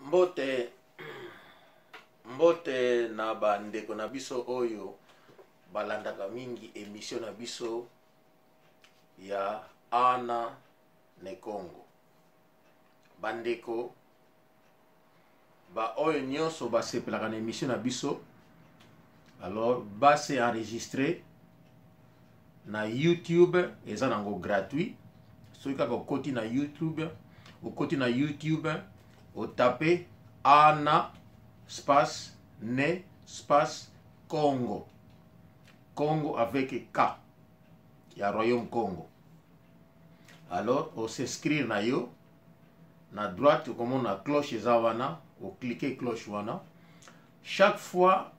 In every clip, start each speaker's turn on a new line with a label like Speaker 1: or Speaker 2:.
Speaker 1: Mbote mbote na bandeko na biso oyo balandaka mingi emission na biso ya Ana ne Kongo. Bandeko baoyo nyonso basepelaka na emission na biso, alors base enregistre na YouTube, eza nango gratuit. Soki kaka okoti na YouTube, okoti na YouTube, otape Ana space ne space Congo, Congo avec K ya Royaume Congo, alors os'inscrire na yo. Na droite okomona cloche eza wana, oklike cloche wana. Chaque fois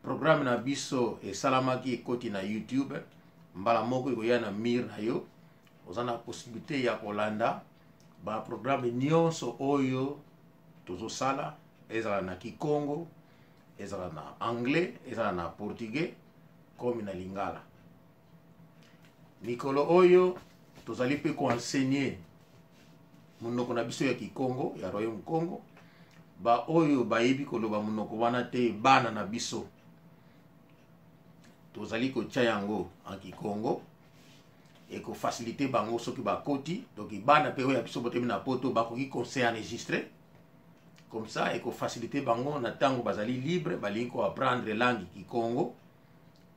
Speaker 1: programme na biso esalamaki ekoti na YouTube, mbala moko ekoya na mire na yo. Oza na possibilité ya kolanda ba programme nyonso oyo tozosala, ezala na Kikongo, ezala na anglais, ezala na portugais comme na lingala. Mikolo oyo tozali mpe koenseigner monoko na biso ya Kikongo ya Royaume Congo. Baoyo bayebi koloba monoko wana te, bana na biso, tozali kotia yango en Kikongo, ekofacilite bango soki bakoti. Donc bana mpe oyo ya biso botemi na poto bakoki kose enregistre comme ça, ekofacilite bango na ntango bazali libre, balingi koapprendre langue Kikongo,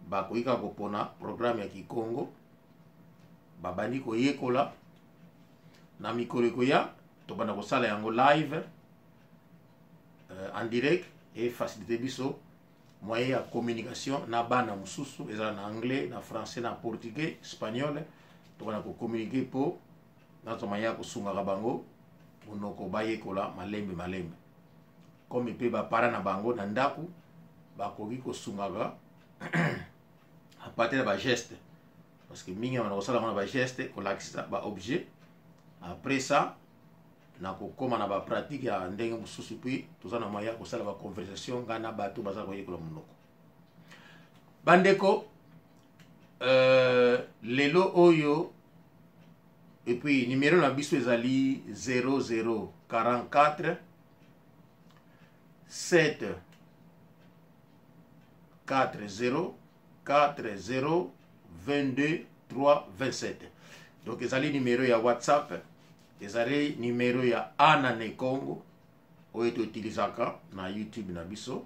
Speaker 1: bakoki kaka kopona programme ya Kikongo, babandi koyekola. Na mikolo ekoya tobanda kosala yango live, en direct, e facilite biso moyen ya communication na bana mosusu, ezala na anglais, na français, na portugais, espagnol. Tobanda kocommunique mpo nazwa moyen ya kosungaka bango monoko bayekola malembe malembe, comme mpe bapara na bango na ndako bakoki kosungaka à partir ya bageste, parce que mingi na kosala yango na bageste, kolakisa baobjet. Après ça na kokóma na bapratique ya ndenge mosusu, puis toza na moyen ya kosala baconversation ngai na bato baza koyekola monoko. Bandeko, lelo oyo, et puis numéro na biso ezali 0044 7 4 0 4 0 22 3 27. Donc ezali numéro ya WhatsApp, ezali numéro ya Ana ne Congo oyo toutilisaka na YouTube na biso.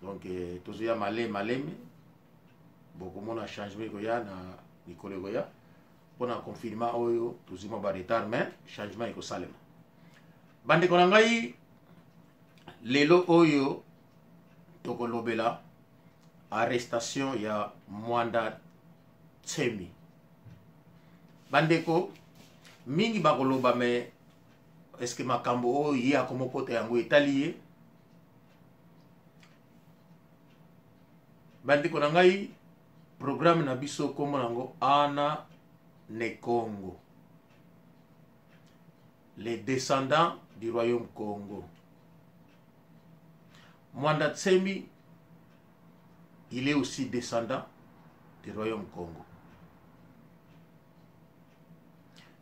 Speaker 1: Donc tozoya malemi malemi, bokomona changement ekoya na mikolo ekoya. Mpona confinement oyo tozwi mwa baretard, mais changement ekosalema. Bandeko na ngai, lelo oyo tokolobela arrestation ya Mwanda Tsemi. Bandeko mingi bakoloba, me eske makambo oyo ye akomokota yango etali ye? Bandeko na ngai, programme na biso kombo nango Ana ne Congo, les descendants du royaume Congo. Mwanda Tsemi, il est aussi descendant du royaume Congo.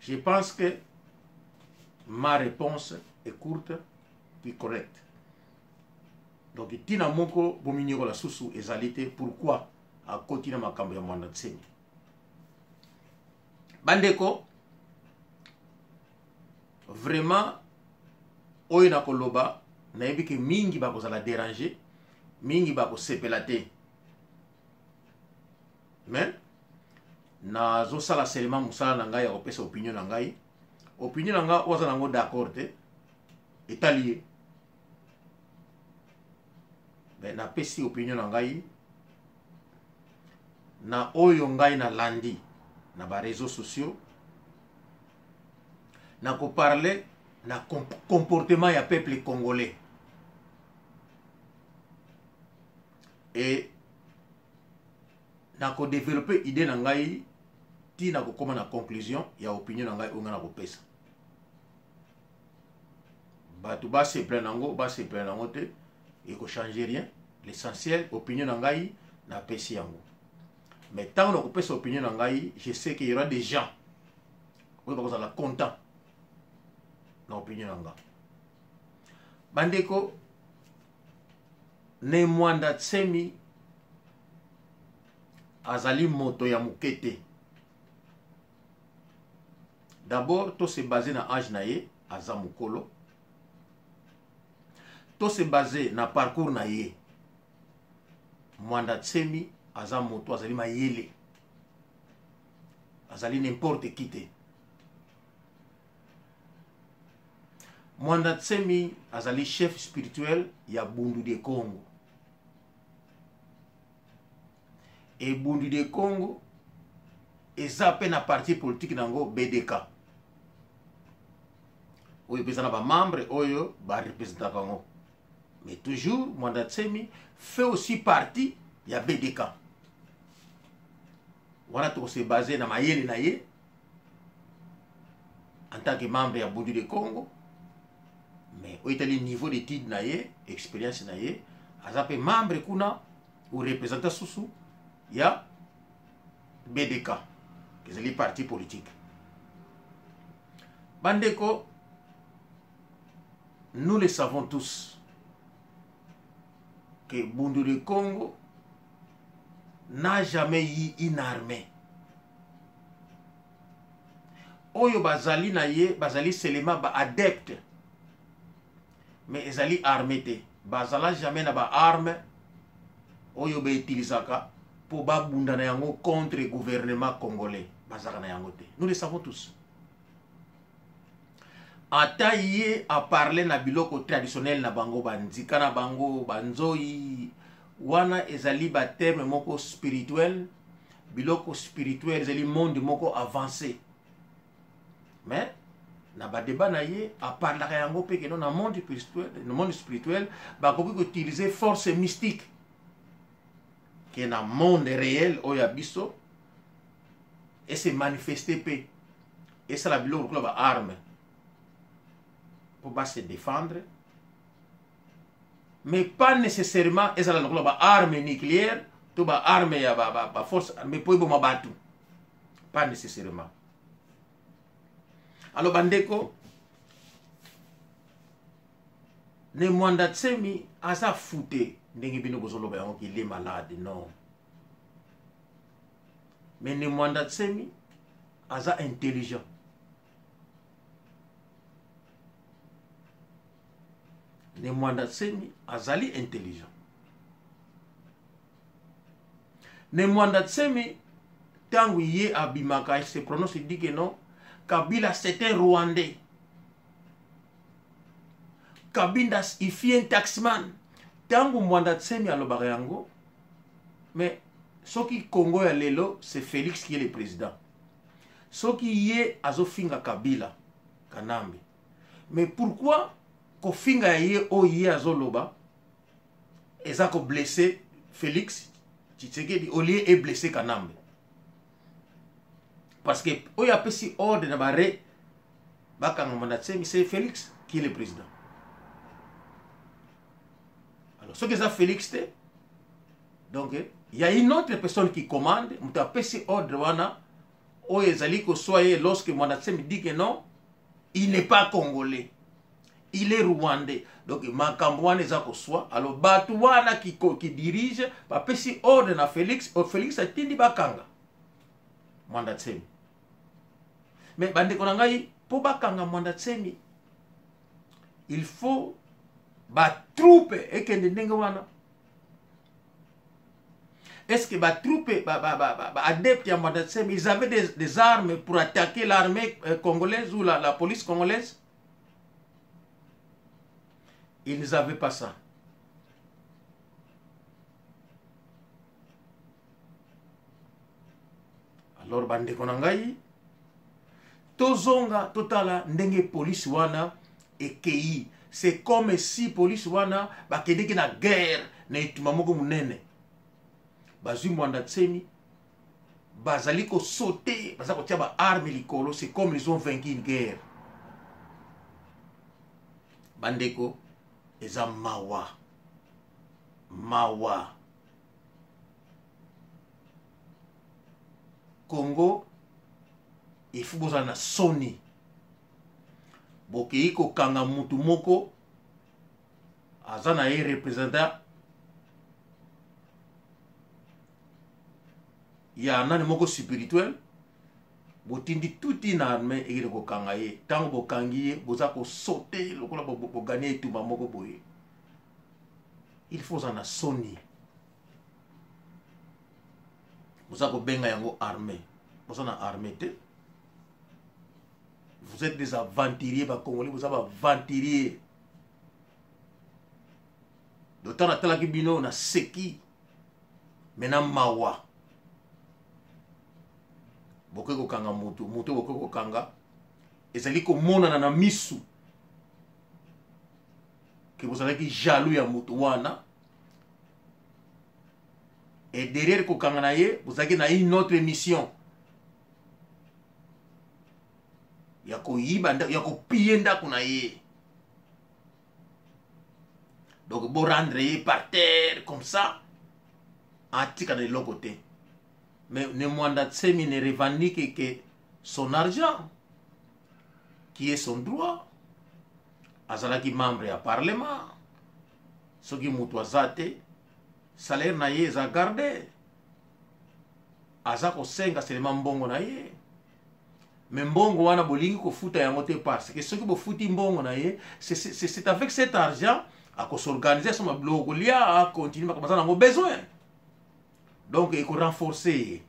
Speaker 1: Je pense que ma réponse est courte puis correcte. Donc ntina moko bominiokola susu ezali te pourquoi akoti na makambo ya Mwanda Tsemi. Bandeko, vraiment oyo nakoloba, nayebi ke mingi bakozala déranger, mingi bakosepela te, mais nazosala seulement mosala na ngai ya kopesa opinion na ngai. Opinion na ngai oyo aza nango d'accord te, etali ye, mais napesi opinion na ngai na oyo ngai nalandi na bareseau sociaux, na koparle na comportement ya peuple congolais et na kodeveloppe idée na ngai ti na kokóma na conclusion ya opinion na ngai oyo ngai na kopesa. Bato basepela nango, basepela nango te, ekochange rien. L'essentiel, opinion na ngai napesi yango. Mais ntango nakopesa opinion na ngai, je sais qu'il y aura des gens oyo bakozala content na opinion na nga. Bandeko, Ne Mwanda Nsemi azali moto ya moke te. D'abord to se base na age na ye, aza mokolo. To se base na parcours na ye. Mwanda Nsemi aza moto azali mayele, azali n'importe qui te. Mwanda Nsemi azali chef spirituel ya Bundu de Congo. E Bundu de Congo eza pe na parti politique na yango BDK. Oyo pe eza na ba membre oyo ba representaka yango. Mais toujours Mwanda Nsemi fait aussi partie ya BDK. Wana toko se baser na mayele na ye en tant que membre ya Bundu de Congo, mais oyo etali niveau d'étude na ye, expérience na ye, aza pe membre kuna ou représentant susu ya BDK, ezali parti politique. Bandeko, nous le savons tous que Bundu de Congo n'a jamais eu une armée. Oyo bazali na ye bazali seulement ba adepte, mais ezali armée te. Bazala jamais na ba armes oyo ba utilisaka po babunda na yango contre gouvernement congolais. Bazalaka na yango te. Nous le savons tous. Ata ye a parler na biloko traditionnel na bango, ba nzika na bango, ba nzoyi, wana ezali ba terme moko spirituel, biloko spirituel ezali monde moko avancé. Mais na ba débat na ye a parlaka yango pe que non, na monde spirituel, na monde spirituel bakoki ko utiliser force mystique que na monde réel oyo ya biso et se manifester pe esala biloko lokola ba armes po ba se défendre, mais pas nécessairement ezala lokola ba armes nucléaires to ba armes ya ba force armée po eboma bato, pas nécessairement. Alors bandeko, Ne Mwanda Nsemi aza fute ndenge bino bozoloba yango qu'il est malade, non. Mais Ne Mwanda Nsemi aza intelligent. Ne Mwanda Nsemi azali intelligent. Ne Mwanda Nsemi tangu ye abimaka, il se prononce, il dit que non, Kabila c'est un Rwandais. Kabinda il fit un taximan. Tangu Mwanda Nsemi alobaka yango, mais soki Congo ya lelo, c'est Félix qui est le président. Soki ye azofinga Kabila Kanambe, mais pourquoi kofinga ya ye oyo ye azoloba eza ko blesser Félix Tshisekedi au lieu e blesser Kanambe? Parce que oyo apesi ordre na ba re bakanga Mwanda Nsemi, c'est Félix qui est le président. Alors soki eza Félix te, donc il y a une autre personne qui commande, moto apesi ordre wana oyo ezali koswa ye lorsque Mwanda Nsemi dit que non, il n'est pas congolais, il est rwandais. Donc makambo wana eza koswa. Alors bato wana qui dirige bapesi ordre na Félix, oh, Félix atindi bakanga Mwanda Nsemi. Mais bandeko na ngai, po bakanga Mwanda Nsemi, il faut ba troupe ekende ndenge wana. Est-ce que ba troupe, ba adepte ya Mwanda Nsemi, ils avaient des armes pour attaquer l'armée congolaise ou la police congolaise? Ils n'avaient pas ça. Alors bandeko na ngai, tozonga totala ndenge police wana ekei. C'est comme si police wana bakendeki na guerre na etumba moko monene. Bazwi Mwanda Nsemi, bazali ko sauter, baza kotia ba armes likolo, c'est comme ils ont vaincu une guerre. Bandeko, eza mawa. Mawa. Congo, il faut bozala na soni. Bokei kokanga mutu moko Aza na ye représentant ya nani moko spirituel. Botindi tuti na armée ekende kokanga ye. Ntango bokangi ye, boza kosote lokola bogani etumba moko boye. Il faut oza na soni. Boza kobenga yango armée, boza na armée te. Vous êtes des aventuriers. Bacongolais, boza baaventurier. D'autant natalaki bino, naseki me na mawa. Bokoki kokanga motu, motu bokoki kokanga, ezali komonana na misu ke bozalaki jaloux ya motu wana. Et derrière kokanga na ye, bozalaki na une autre mission ya koyiba, ya kopiller ndako na ye. Donc borendre ye par terre comme ça, atika na eloko te. Mais Ne Mwanda Nsemi ne revendique que son argent, qui est son droit. Azalaki membre ya parlement. Soki moto aza te, salaire na ye eza garde. Aza kosenga seulement mbongo na ye. Mais mbongo wana, bolingi kofuta yango te, parce que soki bofuti mbongo na ye, c'est avec cet argent akos'organiser, asomba biloko kolia, acontinue makambo aza nango besoin. Donc ekorenforcer ye.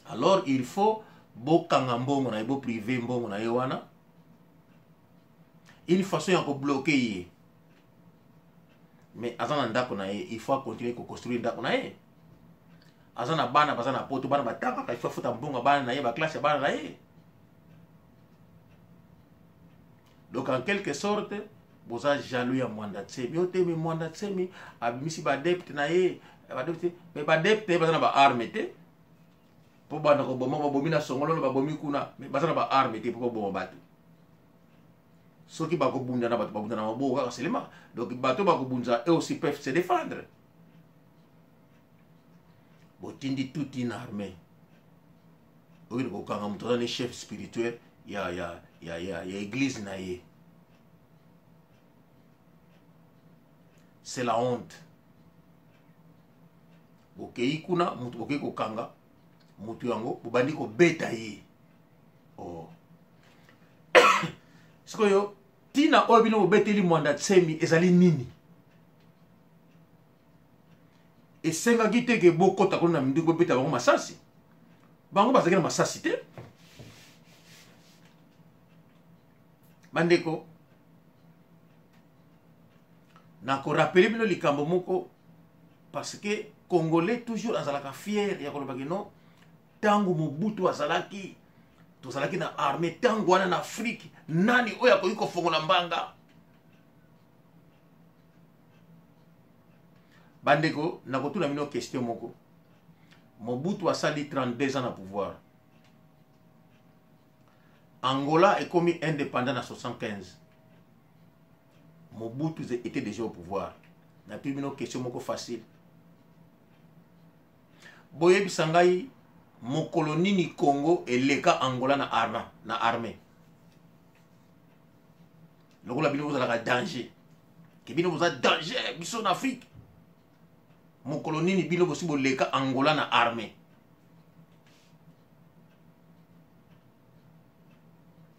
Speaker 1: Alors il faut bokanga mbongo na ye, bopriver mbongo na ye wana, une façon ya kobloquer ye. Mais aza na ndako na ye, il faut acontinue koconstruire ndako na ye. Aza na bana, baza na Poto, bana batangaka, il faut afuta mbongo ya bana na ye, baclasse ya bana na ye. Donc en quelque sorte boza jaloux ya Mwanda Nsemi. Oyo te, mais Mwanda Nsemi abimisi baadepte na ye, baadepte. Mais baadepte na ye baza na baarme te mpo banda koboma. Babomi na Songololo, babomi kuna, mais baza na baarme te mpo baboma bato. Soki bakobunda na bato, babunda na maboko kaka seulement. Donc bato bakobundisa, eux aussi peuvent se défendre. Botindi toute une armée okende kokanga moto aza ne chef spirituel ya église na ye. C'est la honte. Bokei kuna, moto bokei kokanga, moto yango bobandi kobeta ye. Oh. Sikoyo ntina oyo bino bobeteli Mwanda Nsemi ezali nini? Esengaki te ke bokɔta kuna na minduki, bobeta bango masasi. Bango bazalaki na masasi te. Bandeko, nakorappeler bino likambo moko, parce que Congolais toujours azalaka fier ya kolobaki non. Ntango Mobutu azalaki, tozalaki na armée. Ntango wana na Afrique, nani oyo akoki kofongola mbanga? Bandeko, nakotuna bino question moko. Mobutu asali 32 ans na pouvoir. Angola ekomi indépendant na 75, Mobutu était déjà au pouvoir. Natuni bino question moko facile: boyebisa ngai mokolo nini Congo eleka Angola na armée? Lokola bino bozalaka danger, ke bino boza danger, biso na Afrique, mokolo nini bino bosi boleka Angola na armée?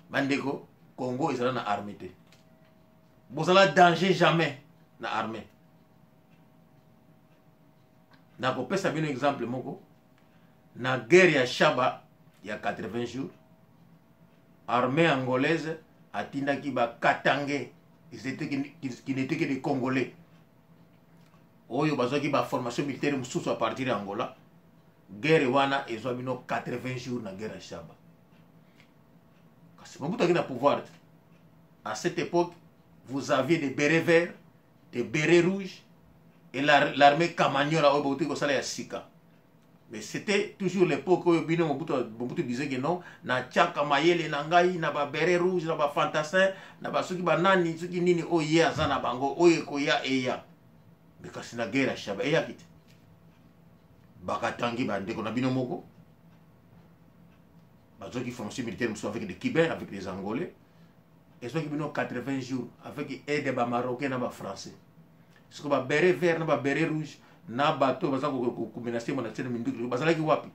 Speaker 1: Bandeko, Congo ezala na armée te. Bozala danger jamais na armée. Nakopesa bino exemple moko. Na guerre ya Shaba ya 80 jours, armée angolaise atindaki Bakatangais qui n'étaient que des Congolais oyo bazwaki baformation militaire mosusu à partir ya Angola. Guerre wana ezwa bino 80 jours na guerre ya Shaba. Kasi Mobutu aki na pouvoir te. À cette époque, vous aviez des bérets verts, des bérets rouges et l'armée Kamanyola oyo bauti kosala ya sika. Mais c'était toujours l'époque oyo bino Mobutu disait que non, natiaka mayele na ngai na babérets rouge, na bafantassin, na basoki banani, soki nini oyo ye aza na bango, oyo ekoya eya. Mais kasi na guerre ya Shaba eyaki te. Bakatangi bandeko na bino moko bazwaki formation militaire mosusu avec des Cubains, avec des Angolais. Ezwaki bino 80 jours avec aide ya bamarocain na bafrançais. Siko baberet vert na baberet rouge na bato baza komenace Mwanda Nsemi minduki bazalaki wapi?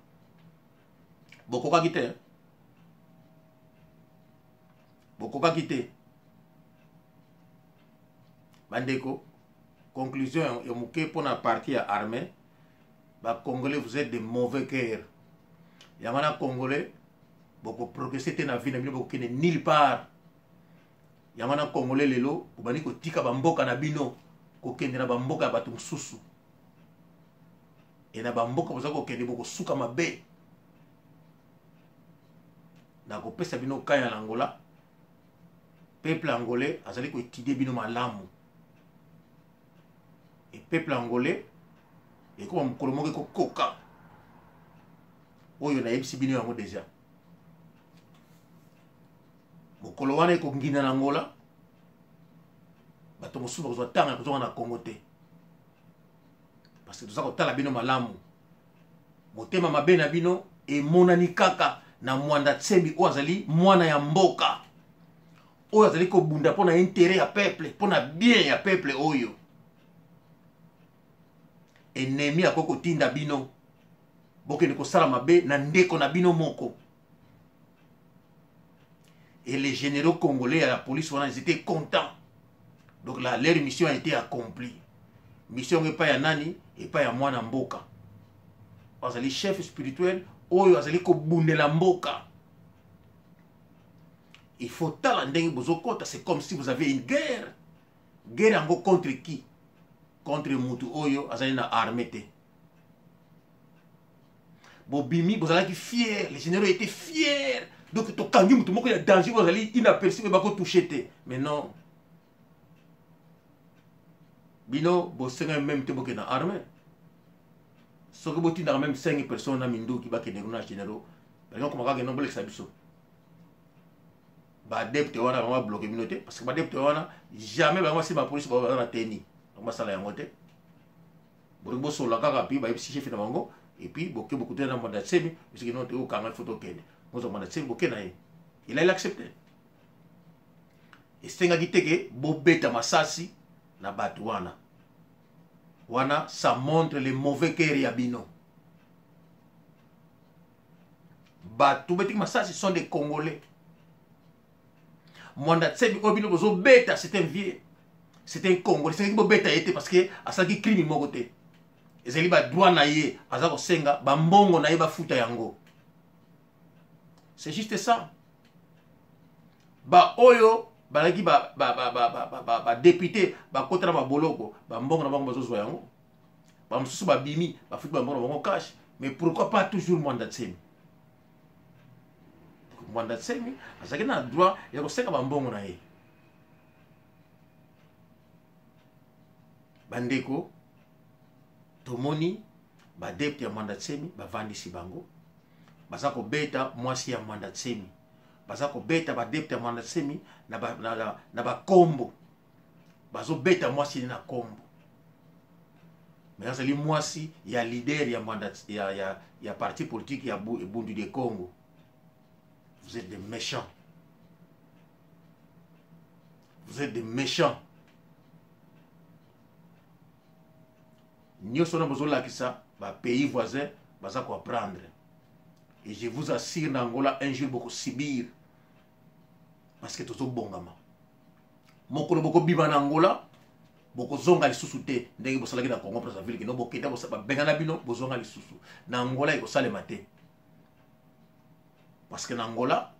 Speaker 1: Bokokaki te, bokokaki te. Bandeko, conclusion ya moke mpona parti ya armée. Bacongolais, vous êtes de mauvais cœur. Yango na Congolais bokoprogresse te na vie na bino, bokokende nulle part. Yango na Congolais lelo bobandi kotika bamboka na bino, kokende na bamboka ya bato mosusu. E na bamboka boza kokende, bokosuka mabe. Nakopesa bino kaya na Angola. Peuple angolais azali koétudier bino malamu. E peuple angolais ekoma mokolo moko ekokoka oyo nayebisi bino yango deja. Mokolo wana ekongina na Angola, bato mosusu bakozwa ntango ya kozonga na Congo te, parce que toza kotala bino malamu. Motema mabe na bino emonani kaka na Mwanda Nsemi oyo azali mwana ya mboka, oyo azali kobunda mpo na intérêt ya peuple, mpo na bien ya peuple. Oyo ennemi akoki kotinda bino bokende kosala mabe na ndeko na bino moko. Et les généraux congolais à la police wana, ils étaient contents. Donc là, leur mission a été accomplie. Mission epai ya nani? Epai ya mwana mboka azali chef spirituel oyo azali kobundela mboka. Il faut tala ndenge bozokota, c'est comme si vous avez une guerre. Guerre yango contre qui? Contre mutu oyo azali na armée te. Bobimi, bozalaki fier, les généraux étaient fiers. Donc tokangi mutu moko ya danger oyo azali inaperçu, oyo bakotouche te. Mais non, bino bosengami même te bokende na armée. Soki botindaka même 5 personnes na minduki bakende kuna, généraux balingi okoma kaka no bolekisa biso baadepte wana. Bango babloquer bino te, parce que baadepte wana jamais bango basi bapolisi baza na teni, bango basala yango te. Bolingi bosolola kaka, puis bayebisi chef na bango, et puis boke bokutana na Mwanda Nsemi, bisiki no te okanga, il faut tokende mozwa Mwanda Nsemi, boke na ye, il a accepté. Esengaki te ke bobeta masasi na bato wana. Wana ça montre le mauvais cœur ya bino. Bato betiki masasi sont des Congolais. Mwanda Nsemi oyo bino bozobeta, c'est un vieux, c'est un Congolais. Esengaki bobeta ye te, parce que asalaki crime moko te. Ezali badroit na ye, aza kosenga bambongo na ye bafuta yango, c'est juste ça. Baoyo bazalaki badéputé bakota na baboloko, bambongo na bango bazozwa yango. Bamosusu babimi, bafuti bambongo na bango cash. Mais pourquoi pas toujours Mwanda Nsemi? Mwanda Nsemi azalaki na droit ya kosenga bambongo na ye. Bandeko, tomoni baadepte ya Mwanda Nsemi bavandisi bango, baza kobeta mwasi ya Mwanda Nsemi, baza kobeta baadepte ya Mwanda Nsemi na bakombo, bazobeta mwasi na kombo. Mais azali mwasi ya leader ya, Mwanda, ya parti politique ya Bundu de Congo. Vous êtes des méchants, vous êtes des méchants. Nyonso wana bozolakisa bapays voisin baza koapprendre. Et je vous assure, na Angola un jour bokosubir, parce que tozobongama. Mokolo bokobima na Angola, bokozonga lisusu te ndenge bosalaki na Congo Brazzaville. Kino bokenda, babengana bino, bozonga lisusu na Angola, ekosalema te, parce que na Angola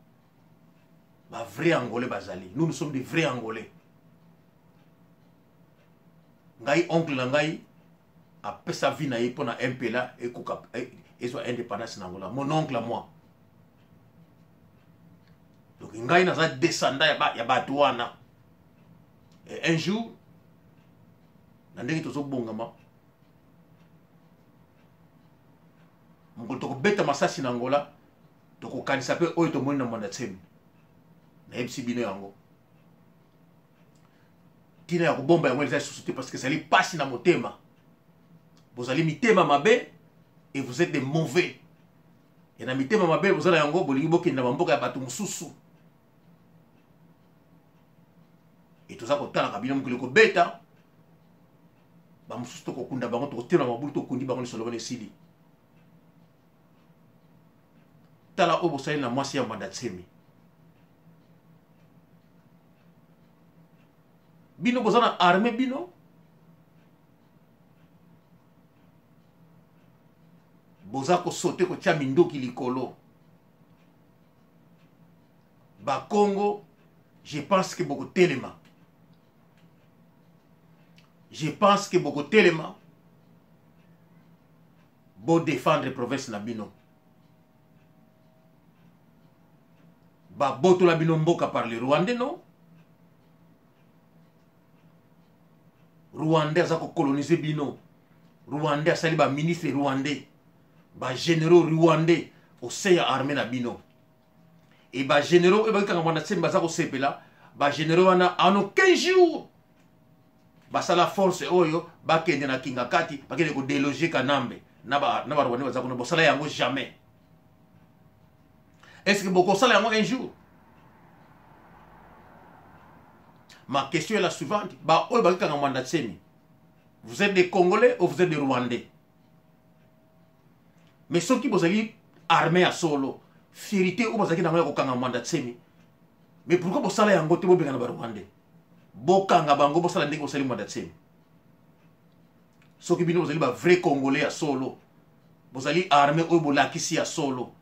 Speaker 1: bavrai Angolais bazali. Nous, nous sommes des vrais Angolais. Ngai, oncle na ngai apesa vie na ye mpo na MPLA ekoka ezwa indépendance na Angola, mon oncle à moi. Donc ngai naza descendant ya bato wana. Et un jour, na ndenge tozobongama, mokolo tokobeta masasi na Angola, tokokanisa mpe oyo tomoni na Mwanda Nsemi. Nayebisi bino yango, ntina ya kobomba yango eza lisusu te, parce que ezali mpasi na motema. Bozali mitema mabe et vous êtes des mauvais. E na mitema mabe bozala yango, bolingi bokende na bamboka ya bato mosusu. Toza kotalaka bino mokili kobeta bamosusu, tokokunda bango, tokotema mabulu, tokundi bango, lisolo wana esili. Tala oyo bosali na mwasi ya Mwanda Tsemi. Bino boza na arme, bino boza kosote, kotia minduki likolo. Bakongo, je pense que bokotelema, je pense que bokotelema bodefendre province na bino. Babotola bino mboka par le Rwandais, non? Rwandais aza kocolonize bino. Rwandais asali baministre rwandais, bagénéraux rwandais au sein ya armée na bino. E bagénéraux oyo bakikanga Mwanda Nsemi baza kosepela. Bagénéraux wana, en aucun jour basala force oyo bakende na Kingakati, bakende kodéloger Kanambe na Barwandais baza kuna. Bosala yango jamais. Est ce que bokosala yango un jour? Ma question est la suivante: baoyo bakikanga Mwanda Nsemi, vous êtes des Congolais ou vous êtes des Rwandais? Mais soki bozali armée ya solo, fierté oyo bazalaki nango ya kokanga Mwanda Nsemi, mais pourquoi bosala yango te? Bobengana Barwandais, bokanga bango, bosala ndenge bosali Mwanda Nsemi. Soki bino bozali bavrai Congolais ya solo, bozali armée oyo bolakisi ya solo,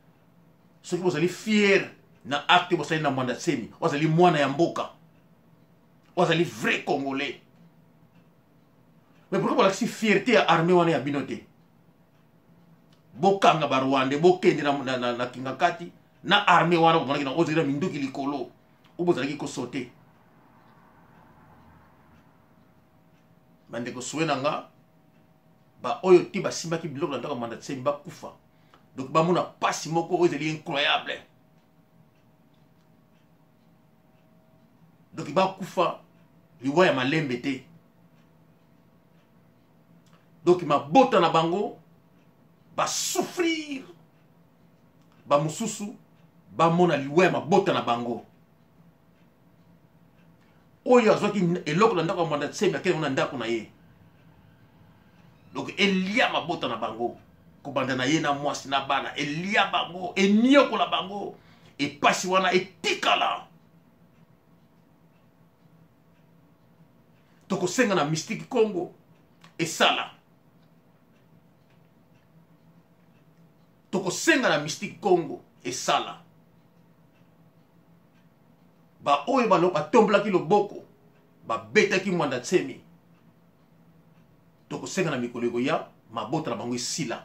Speaker 1: soki bozali fier na acte bosali na Mwanda Nsemi, oyo azali mwana ya mboka, oyo azali vrai Congolais, mais pourquoi bolakisi fierté ya armée wana ya bino te? Bokanga Barwandais, bokende na Kingakati na armée wana bomonaki na ozali na minduki likolo, oyo bozalaki kosote. Bandeko, souhait na nga, baoyo te basimbaki biloko na ndako ya Mwanda Nsemi bakufa. Donc bamona mpasi moko oyo ezali incroyable. Donc bakufa liwa ya malembe te. Donc mabota na bango basouffrir, bamosusu bamona liwa ya mabota na bango. Oyo azwaki eloko na ndako ya Mwanda Nsemi, akende na ndako na ye, donc elia mabota na bango, kobanda na ye na mwasi na bana, elia bango, eniokola bango, epasi wana etikala. Tokosenga na Mystique Congo esala, tokosenga na Mystique Congo esala. Baoyo batombolaki loboko, babetaki Mwanda Nsemi, tokosenga na mikolo ekoya mabota na bango esila.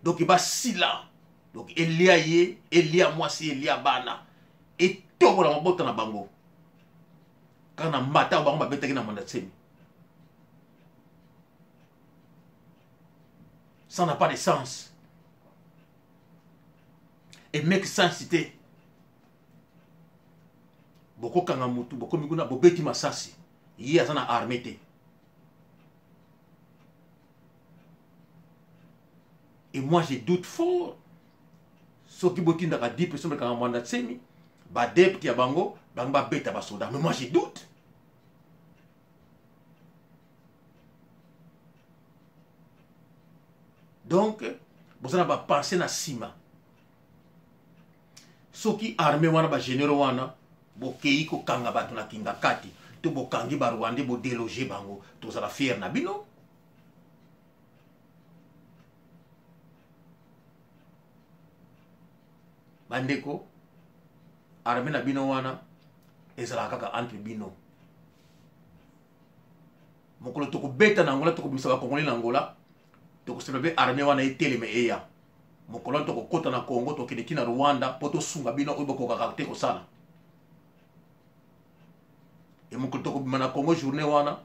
Speaker 1: Donc basila, donc elia ye, elia mwasi, elia bana, etobola mabota na bango kaka na mbata oyo bango babetaki na Mwanda Nsemi. Ça n'a pas de sens et make sense te. Bokokanga mutu, bokomi kuna, bobeti masasi, ye aza na armée te. Et moi, je doute fort soki botindaka 10 personnes bakanga Mwanda Nsemi, badepte ya bango, bango babeta basoda. Mais moi, je doute. Donc boza na bapense na nsima. Soki armée wana, bagénéraux wana, bokei kokanga bato na Kingakati to bokangi Barwandais, bodéloger bango, tozala fier na bino. Bandeko, armée na bino wana ezalaka kaka entre bino. Mokolo tokobeta na Angola, tokobimisa Bakongoli na Angola, tokosepela mpe armée wana eteleme eya. Mokolo wana tokokɔta na Congo, tokende ti na Rwanda mpo tosunga bino oyo bokokaka te kosala. E mokolo tokobima na Congo, journée wana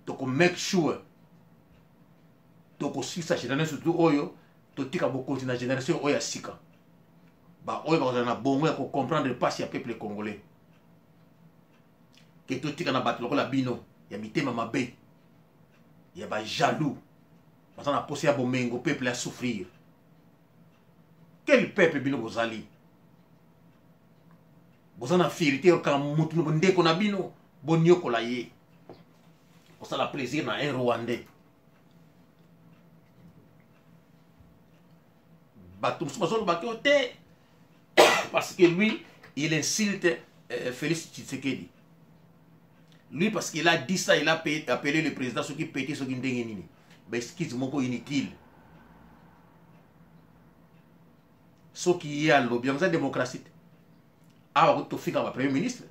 Speaker 1: tokomake sure tokosilisa génération, surtout oyo totika bokonzi na génération oyo ya sika, baoyo bakozala na bongo ya kocomprendre mpasi ya peuple congolais, ke totika na bato lokola bino ya mitema mabe, ya bajaloux, baza na posa ya bomengo, peuple ya souffrir. Quel peuple bino bozali? Boza na fierté okanga mutu ndeko na bino boniokola ye. Kosala plaisir na un Rwandais. Bato mosusu bazoloba ke te parce que lui il insulte Félix Tshisekedi. Lui parce qu'il a dit ça, il a payé, appelé le président soki petit soki ndenge nini. Ba excuse moko inutile. Soki ye alobi yango eza démocratie te. Awa kutu tofingaka ba premier ministre,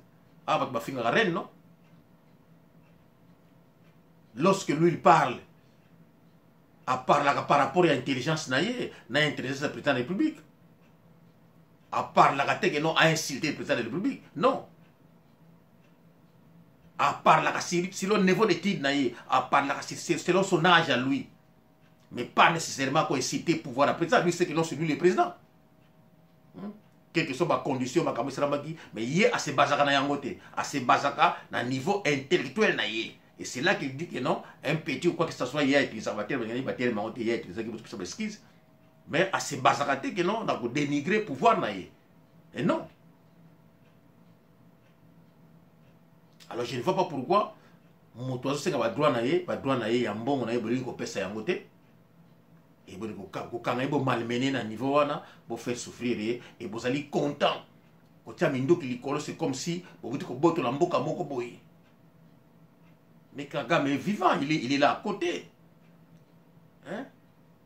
Speaker 1: awa bato bafingaka reine non? Lorsque lui il parle, aparlaka par rapport ya intelligence na ye na intelligence ya président de la République. Aparlaka te que non a insulté le président de la République, non. Aparlaka selon niveau d'étude na ye, aparlaka selon son âge à lui, mais pas nécessairement ko inciter pouvoir à président. Lui c'est que non, c'est lui le président. Quelles que soient ba conditions makambo esalamaki, mais ye ase basaka na yango te, ase basaka na niveau intellectuel na ye. Et c'est là qu'il dit que non, un petit ou quoi que ce soit, ye utilisaka baterme ngai baterme yango te, ye utilisaki bopesa ba excuse, mais ase basaka te que non na kodénigrer pouvoir na ye. Et non. Alors je ne vois pas pourquoi moto azosenga badroit na ye, badroit na ye ya mbongo na ye bolingi kopesa yango te, e bolingi kokanga ye, bomalmene na niveau wana, bofaire souffrir ye, e bozali content kotia minduki likolo. C'est comme si bobuti kobotola mboka moko boye. Mais Kagame est vivant, il est là à côté, hein?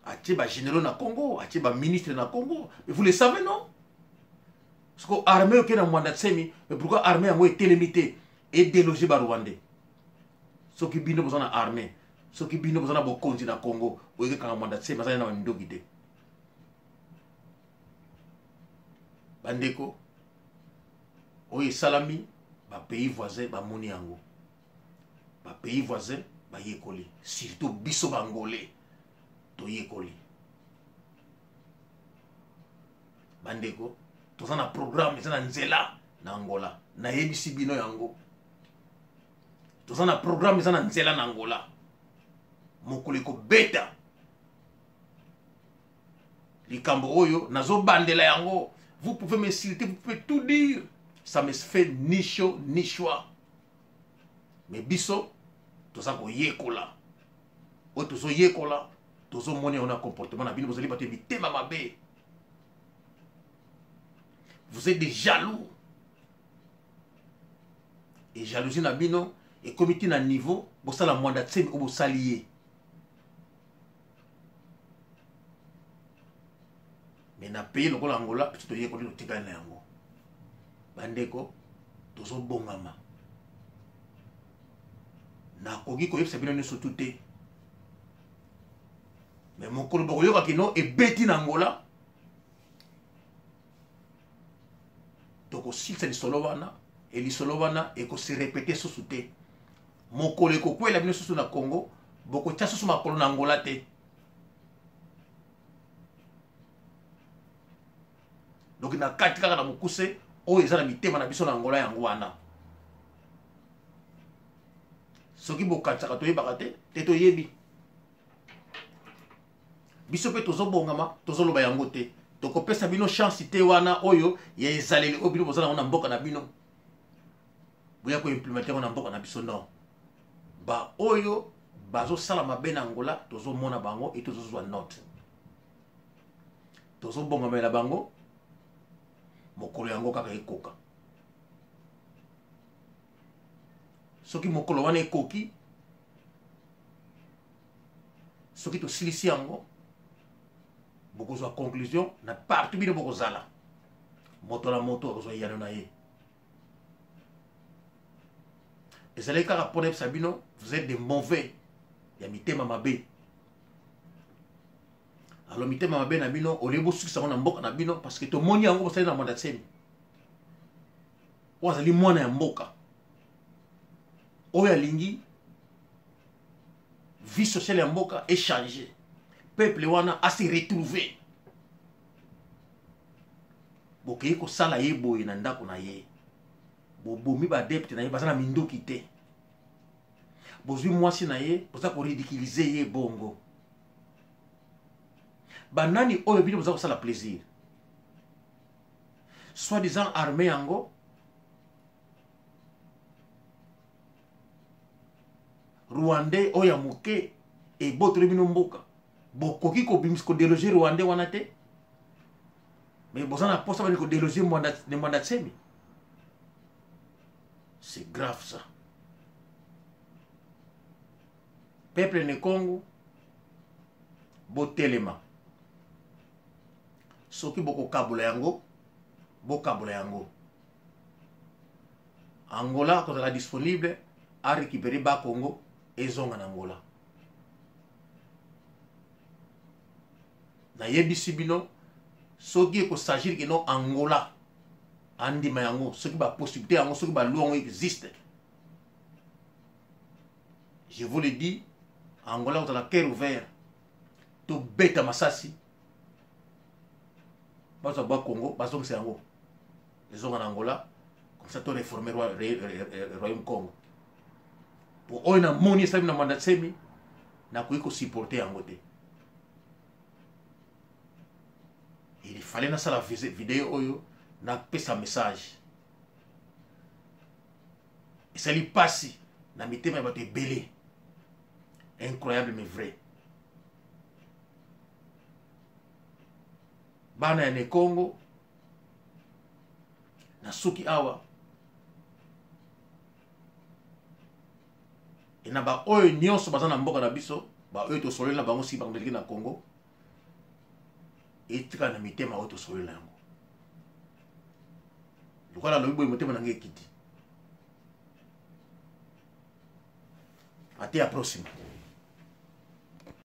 Speaker 1: Atie bagénéraux na Congo, atie baministre na Congo, mais vous le savez non? Parce que armée oke na Mwanda Tsemi, mais pourquoi armée yango etelemi te edéloger Barwandais? Soki bino boza na armée, soki bino boza na bokonzi na Congo, oyoki kanga Mwanda Tsemi azali na bandoki te. Bandeko, oyo esalami, bapays voisin bamoni yango, bapays voisin bayekoli, surtout biso Bangolais toyekoli. Bandeko, toza na programme eza na nzela na Angola. Nayebisi bino yango, toza na programme eza na nzela na Angola. Mokolo ekobeta likambo oyo nazobandela yango, vous pouvez m'insulter, vous pouvez tout dire, ça me fait ni chaud ni choix. Mais biso toza koyekola, oyo tozoyekola, tozomona yango na comportement na bino. Bozali bato ya mitema mabe, vous êtes des jaloux, et jalousie na bino ekomi ti na niveau bosala Mwanda Tsemi oyo bosali ye. Mais na pays lokola Angola, biso toyekoli, totikali na yango. Bandeko, tozobongama. Nakoki koyebisa bino nyonso tu te, mais mokolo bokoyoka kino ebeti na Angola, tokosilisa lisolo wana, e lisolo wana ekose répéter susu te. Mokolo ekokwela bino susu na Congo, bokotia susu makolo na Angola te. Donc na kati kaka na mokuse, oyo eza na mitema na biso na Angola yango wana. Soki bokanisaka toyebaka te, te toyebi. Biso mpe tozobongama, tozoloba yango te. Tokopesa bino chance te wana oyo ya ezaleli oyo bino boza nango na mboka na bino, boya koimplémenter yango na mboka na biso. Non, baoyo bazosala mabe na Angola, tozomona bango e tozozwa note, tozobongamela bango. Mokolo yango kaka ekoka, soki mokolo wana ekoki, soki tosilisi yango, bokozwa conclusion na partout bino bokozala. Moto na moto akozwa eyano na ye. Ezalaki kaka mpona yebisa bino, vous êtes des mauvais ya mitema mabe. Alors mitema mabe na bino, olie bosukisa yango na mboka na bino, parce que tomoni yango bosali na Mwanda Tsemi, oyo azali mwana ya mboka, oyo alingi vie sociale ya mboka échange, peuple wana ase retrouver. Bokei kosala ye boye na ndako na ye, bobomi baadepte na ye, baza na minduki te, bozwi mwasi na ye, boza koridiculiser ye bongo. Banani oyo bino boza kosala plaisir? Soi-disant armée yango. Rwandais oyo ya moke ebotoli bino mboka, bokoki kobimisa kodeloge Rwandais wana te, mais boza na posa bani kodeloge Ne Mwanda Nsemi. C'est grave ça. Peuple ne Congo, botelema. Soki bokokabola yango, bokabola yango. Angola akozala disponible a récupérer ba Congo ezonga na Angola. Nayebisi bino soki ekosagir ke no Angola andima yango, soki ba possibilité yango, soki ba loi yango existe, je vous le dis, Angola kozala cœur ouvert, tobeta masasi bazwa ba Congo bazongisa yango ezonga na Angola, comme ça to réformer royaume Congo. Po oyo namoni esalemi na Mwanda Nsemi, nakoki kosupporte yango te. Il fallait nasala video oyo, napesa message. Esali pasi na mitema ya bato ebele. Incroyable mais vrai. Bana ya Nekongo, nasuki awa. E na baoyo nyonso baza na mboka na biso, baoyo tosololi na bango, soki bango na Congo, etikala na mitema oyo tosololi na yango. Lokola nalobi boye, motema na ngai ekiti. Ate ya próxima.